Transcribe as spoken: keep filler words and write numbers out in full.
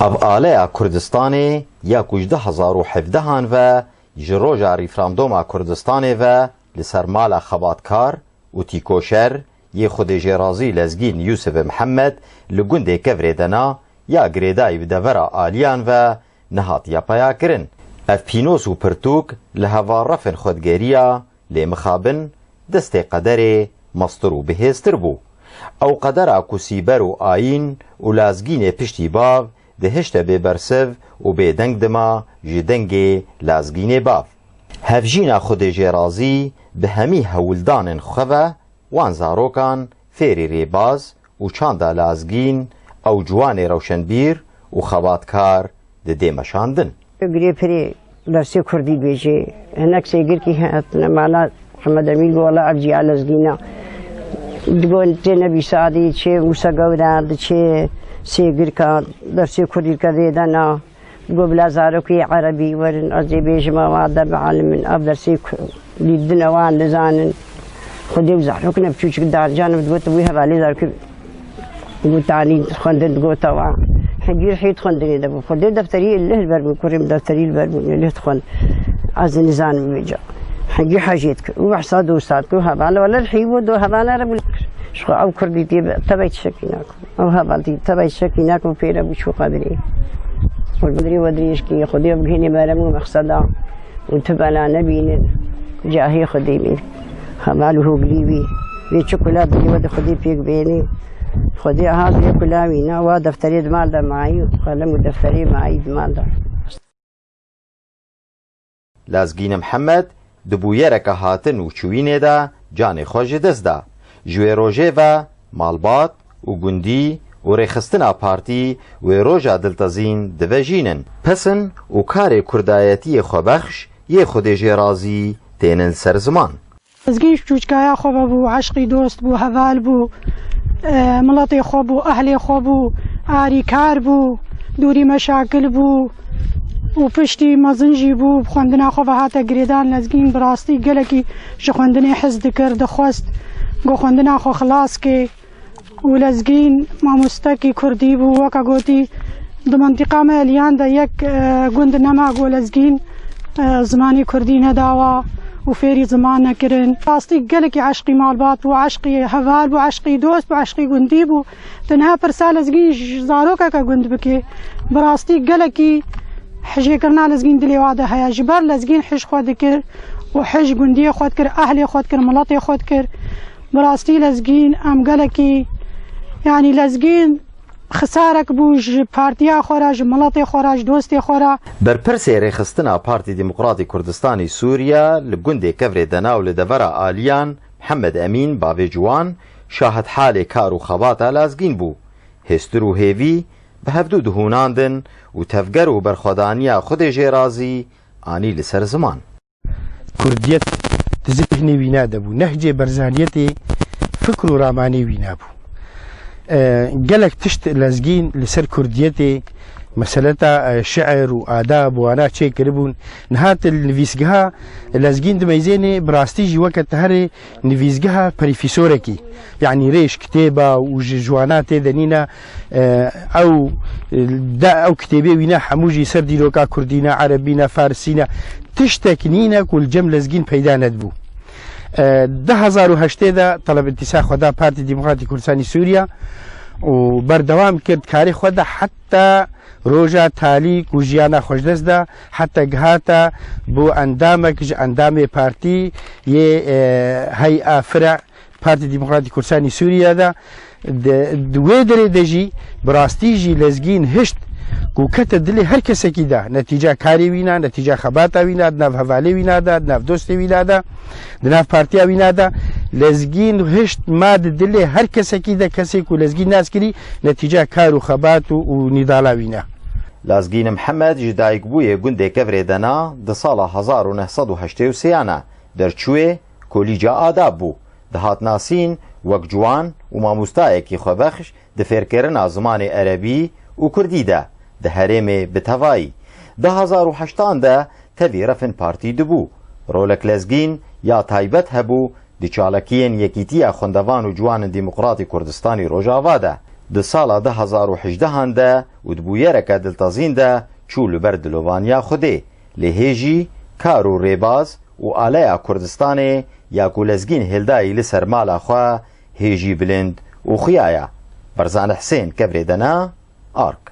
Ev aleya Kurdistanê ya ku ji du hezar û hevdehan ve ji roja rîfrandoma Kurdistanê ve li ser mala xebatkar û tîkoşer yê xwedêjêrazî lezgîn Yûsif Mihemed li gundê Kevrê Dena ya girêdayî bi devera aliyan ve nehatiye peyakirin. Ev pînos û pirtûk li heval refên xwe digeriya, lê mixabin destê qederê mestir û bihêztir bû. Ew qedera ku sîber û ayîn û lazgînê piştî bav dihişte bê bersiv û bêdeng dima ji dengê lazgînê bav. Hevjîna xwedêjêrazî bi hemî hewldanên xwe ve wan zarokan fêrî rêbaz û çanda lazgîn ew ciwanê rewşenbîr û xebatkar didê meşandin. Girê pirê dersê kurdî dibêje. Hinek sêgirkî hatine mala Mihemed Emîn, got, wela ev ciya lezgîna. Digot tê nebîsadî, çê Mûsa Gewra, diçê sêgirka, dersê kurdî dike vêdena. Digot bila zarokê erebî werin, ez ê bêjim ewa de bialimin, ev dersê ku-, dîdine wan nizanin. Xwedê û zarok ne biçûçik darcan, digot wî hevalê zarokê Gotanî dixwendin, digota wa. Hingî rihî dixwendinê de bû. Xwedê defterî lih li ber bû, kurê min defterî li ber bû, lih dixwend. Ez nizanim vêca. Hingî hejê dikir. Û behsa dosta dikir. Û heval wele rihî bû, do hevala re bû. Ji xwe ew kurdî tê be, tevey tiştekî nakim. Ew heval tê, tevey tiştekî nakim, pê re bû çû qebrê. Û qebrê we dirêj kî, Xwedê bigihînê merem û mexseda. û tu bela nebînin, cahê Xwedê bîn. Heval û hogilî wî, wê çi kula bidî we di Xwedê pêk bênî. Xwedê aha vê kula wî na, wa defterê di mal de mayî, qelem û defterê mayî di mal de. Lazgîn Mihemed di bûyereke hatin û çûyînê de canê xwe ji dest da. Ji wê rojê ve malbat û gundî û rêxistina partî wê roja diltezîn divejînin. Pesin û karê kurdayetiyê xwebexş yê xwedêjêrazî tênin ser ziman. Lezgîn ji çûçikaya xwe ve bû, eşqî dost bû, heval bû, e, miletê xwe bû, ehlê xwe bû, arîkar bû, dûrî meşakil bû û piştî mezin jî bû, bi xwendina xwe ve hate girêdan. Lezgîn bi rastî gelekî ji xwendinê hez dikir, dixwest ku xwendina xwe xilas kê. û lezgîn mamostekî kurdî bû, weke gotî, di mentiqa me Eliyan de yek, e, gund nema ku lezgîn, e, zimanê kurdî nedawa û fêrî ziman nekirin. Rastî gelekî eşqî malbat bû, eşqî heval bû, eşqî dost bû, eşqî gundî bû. Tu niha pirsa lezgîn ji zarokeke gund bikê. Bi rastî gelekî hijêkirina lezgîn dilê wa de heye. Ji ber lezgîn hij xwe dikir û hij gundiyê xwe dikir, ehlê xwe dikir, miletê xwe dikir. Bi rastî lezgîn em gelekî, yanî lezgîn xisarek bû ji partiya xwe re, ji miletê xwe re, ji dostê xwe re. Berpirsê rêxistina Partî Demokratî Kurdistanî Sûriye li gundê Kevrê Dena û li devera Aliyan, Mihemed Emîn, bavê ciwan, şahidhalê kar û xebata lezgîn bû. Hêstir û hêvî bi hevdû dihûnandin û tevger û berxwedaniya xwedêjêrazî anî li ser ziman. Kurdiyet di zihnê wî ne de bû. Nehcê Berzaniyetê fikr û ramanê wî ne bû. E, gelek tişt lezgîn li ser kurdiyetê, meseleta, e, şiir û adab û wana çêkiribûn. Niha tu li nivîsgeha lezgîn dimeyzênê, bi rastî jî weke tu herê nivîsgeha perîfîsorekî, yanî rêj kitêba û ji, ji wana tê de nîne, e, ew, e, de ew kitêbê wî ne hemû jî ser dîroka kurdî ne, erebî ne, farisî ne, tiştek nîne ku li cem lezgîn peyda nedibû. E, du hezar û heştê de telebintîsa xwe da Partî Demokratî Kurdistanî Sûriye û berdewam kir karê xwe de heta roja talî ku jiyana xwe ji dest da, heta gihata bû endamek ji endamê partî yê, e, hey'a fire Partî Demokratîk Kurdistanî Sûriye de. Di, di wê derê de jî bi rastî jî lezgîn hişt ku kete dilê her kesekî de, netîca karê wî ne, netîca xebata wî ne, di nav hevalê wî ne de, di nav dostê wî ne de, di nav partiya wî ne de, lezgîn hişt ma di dilê her kesekî de, kesê ku lezgîn nas kirî, netîca kar û xebat û, û nîdala wî ne. Lazgîn Mihemed ji dayikbûyê gundê Kevrê Dena di sala hezar û neh sed û heştê û sê ya ne derçûyê Kolîca Adab bû. Dihat nasîn wek ciwan û mamostayekî xwebexş di fêrkirina zimanê erebî û kurdî de di herêmê bi tevayî. Du hezar û heştan de tevî refên partî dibû. Rolek lezgîn ya taybet hebû di çalakiyên Yekîtiya Xwendevan û Ciwanên Demokratî Kurdistanî Rojava de. Di sala du hezar û hejdehan de û di bûyereke diltezîn de çû li ber dilovaniya Xwedê, lê hê jî kar û rêbaz û aleya Kurdistanê ya ku Lezgîn hêldayî li ser mala xwe hê jî bilind û xuya ye. Berzan Hisên, Kevrê Dena, Ark.